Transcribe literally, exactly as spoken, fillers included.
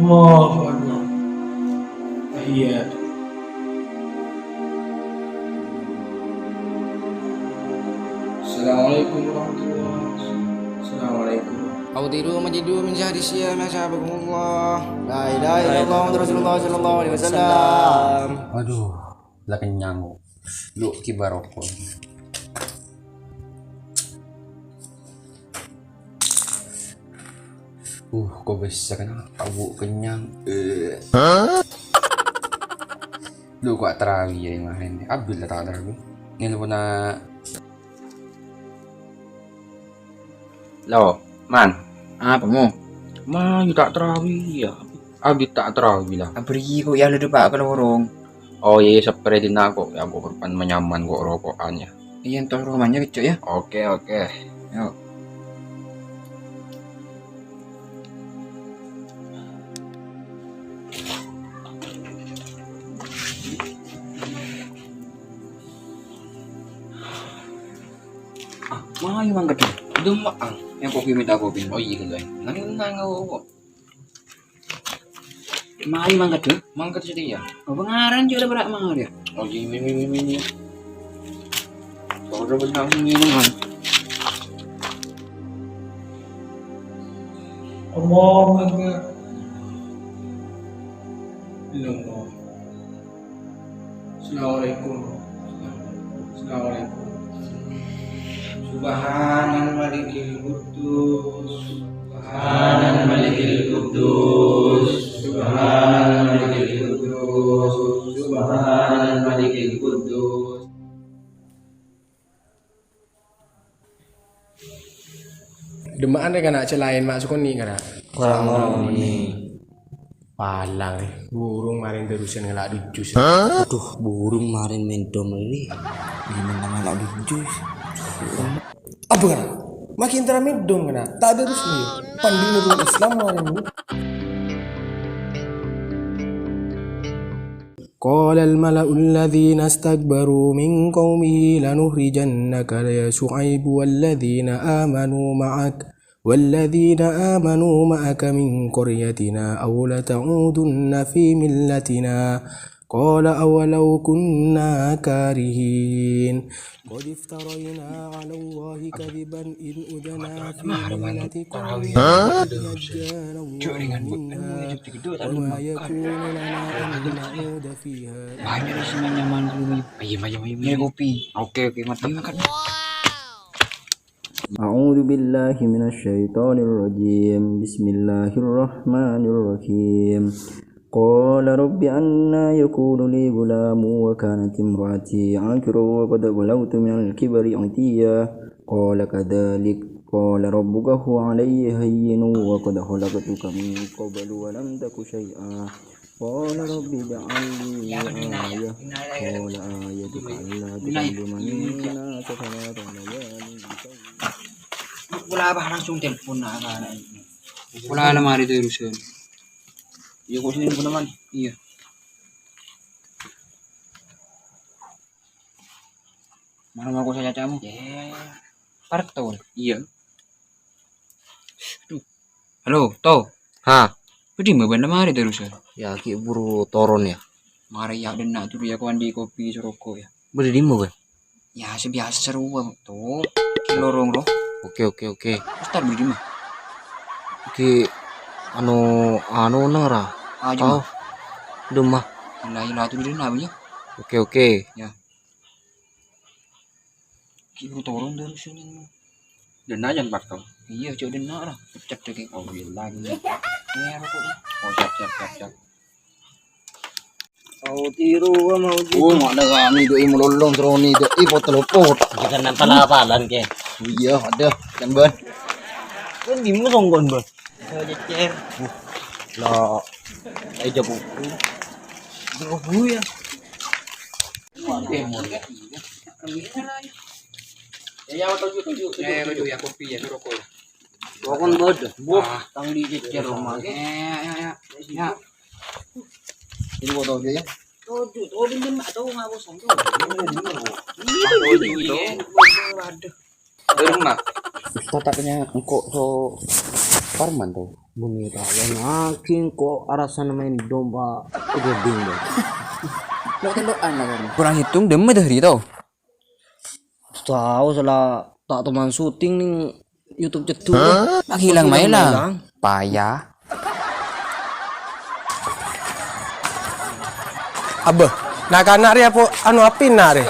Allahu Akbar. Tahiyat. Assalamualaikum warahmatullahi wabarakatuh. Assalamualaikum. Autiru majidu min syahri siyam asabakumullah. La ilaha illallah Muhammadur Rasulullah sallallahu alaihi wasallam. Waduh, la kennyang. Lu kibar roko'. Uh, kok bisa kenapa bu kennyang? Eh. Lu kok tarawih ya kemarin? Abdul tak tarawih. Ini lu pernah Lo, Man. Apa, Mo? Man, tak tarawih ya. Abit tak tarawih lah. Abri kok ya lu, Pak, ke lorong. Oh iya, iya, sabbhâr dinna' kok. Ya, kok korban menyaman kok rokokan ya. Iya, entar rumahnya kecil ya. Oke, oke. Yuk. Ah, mayu mangkat. Dum, ah, yang kopi minta kopi. Oh iya, gitu. Nang, nang, oh, oh. Mayu mangkat, Dum. Mangkat sithik ya. Apa ngaran juga ada berak mau dia? Oh iya, ini, ini, ini, ini. Baru dapat kamu minuman. Allahu Akbar. Illallah. Assalamualaikum. Assalamualaikum. Subhanal Malikil Quddus. Subhanal Malikil Quddus. Subhanal Malikil Quddus. Subhanal Malikil Quddus. Demma'an rè kana' cè' laèn ma' sokoni kana'. Korang ngomong ni. Palang rè, burung marèn terrusan ngala' dujus. Aduh, burung marèn mendom rè. Gimana ngala' dujus? Apa kana'? Makin tera mendom kana'. Tak ada rusli. Pandina dulu Islam marèn. قال الملأ الذين استكبروا من قومه لنخرجنك يا شعيب والذين آمنوا معك، والذين آمنوا معك من قريتنا أو لتعودن في ملتنا. قال أولو كنا كارهين. قد افترينا على الله كذبا إن عدنا في ملتكم من بعد أن نجانا الله منها وما يكون لنا أن نعود فيها. Oke, oke, mantap. أعوذ بالله من الشيطان الرجيم. بسم الله الرحمن الرحيم. قال رب أنى يكون لي غلام وكانت امرأتي عاقرا وقد بلغت من الكبر عتيا. قال كذلك قال ربك هو علي هين وقد خلقتك من قبل ولم تك شيئا. قال رب اجعل لي آية. قال آيتك ألا تكلم الناس ثلاث ليال. Pola apa langsung telepon na' kana' ini? Pola lemari terus kan. Iya, kok sini pun aman. Iya. Mana mau saya cacamu? Ya. Parto. Iya. Aduh. Halo, To. Ha. Bâdâ dimma bâ'na marè terus, ya? Ya, ki' buru toron, ya. Marè, ya, dâ' enna' dulu, ya, aku andi' kopi soroko, ya. Bâdâ dimma, Bân? Ya, sè biyasa sarua, To. Ki' lorong, ro. Oke, oke, oke. Ustad bâdâ dimma? Ki', anu, anu, nara. Ah, jemma. Tao. Dimma. Ila, ila, dulu dâ' enna', ya. Oke, oke. Ya. Ki' buru toron terus ini. Dâ' enna' jân Parto. Iya, jhâ' dâ' enna' ra. Pecet dâ' ki'. Oh, iya lagi. Iya, roko'. Oh, siap, siap, siap, siap. Mau tiru, mau tiru. Oh, mana kami doi melolong teroni doi foto lopot. Kita nonton apalan ke? Iya, ada. Kan, Bân. Kan dimma songkon, Bân? Saya cecer. Lah, saya jago. Jago ya. Ya, ya, tuju, tuju, tuju, tuju, ya, kopi ya, roko' ya. Roko' bâdâ. Buh, tang di cecer rumah. Ya, ya, ya, ya. Ya. Ini foto aja ya. Tuju, tuju, ini mah tahu nggak bosan tuh. Ini, ini, ini. Ini, ini, ini. Waduh. Rumah. Ustaz tak tanya engkau so Parman to. Bânnè ta' ènaghi engko' arasana maèn dompa wedding, Bos. Lo' tello'an la, Bos. Kurang hitung, dâmma dâri to. Tao sala ta' toman syuting neng YouTube ceddu. Hah? Lagi ilang, Lagi ilang, maèlang. Payah. Abah, na'-kana' rè apa anu apina rè?